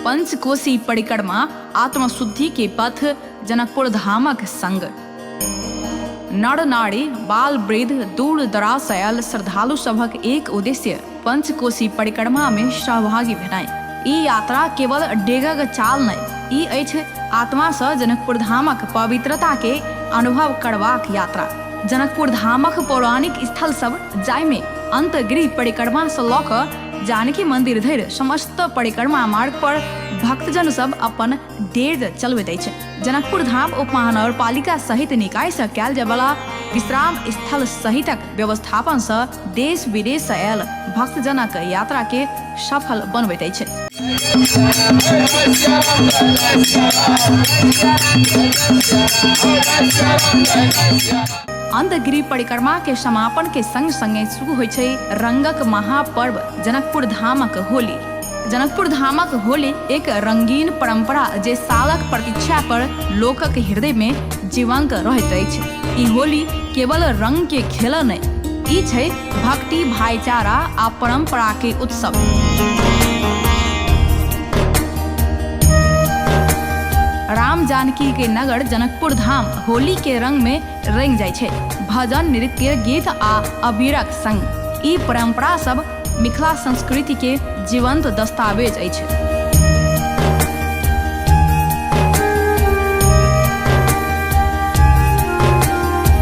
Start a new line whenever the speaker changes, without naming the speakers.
पंचकोशी परिक्रमा आत्मशुद्धि के पथ जनकपुर धामक संग। नर नारी, बाल वृद्ध, दूर दराज सँ आयल श्रद्धालु सभक एक उद्देश्य पंचकोशी परिक्रमा मे सहभागी भेनाइ। ई यात्रा केवल डेगक चाल नहि, ई अछि आत्मा सँ जनकपुर धामक पवित्रता के अनुभव करबाक यात्रा। जनकपुर धामक पौराणिक स्थल सब जाहिमे अंतगृह परिक्रमा सँ लऽ कऽ जानकी मंदिर धरि समस्त परिक्रमा मार्ग पर भक्तजन सब अपन डेग चलबैत अछि। जनकपुर धाम उपमहानगरपालिका सहित निकाय सँ कयल जायवला विश्राम स्थल सहितक व्यवस्थापन सँ देश विदेश सँ आयल भक्तजनक यात्रा के सफल बनबैत अछि। अंतगिरी परिक्रमा के समापन के संग संगे शुरू होइ छै रंगक महापर्व जनकपुर धामक होली। जनकपुर धामक होली एक रंगीन परंपरा जे सालक प्रतीक्षा पर लोकक हृदय में जीवंत रहैत अछि। ई होली केवल रंग के खेल नहि, ई छै भक्ति, भाईचारा आ परंपरा के उत्सव। राम जानकी के नगर जनकपुर धाम होली के रंग में रंग जाइ छै, भजन, नृत्य, गीत आ अबीरक संग। ई परंपरा सब मिथिला संस्कृति के जीवंत दस्तावेज अछि।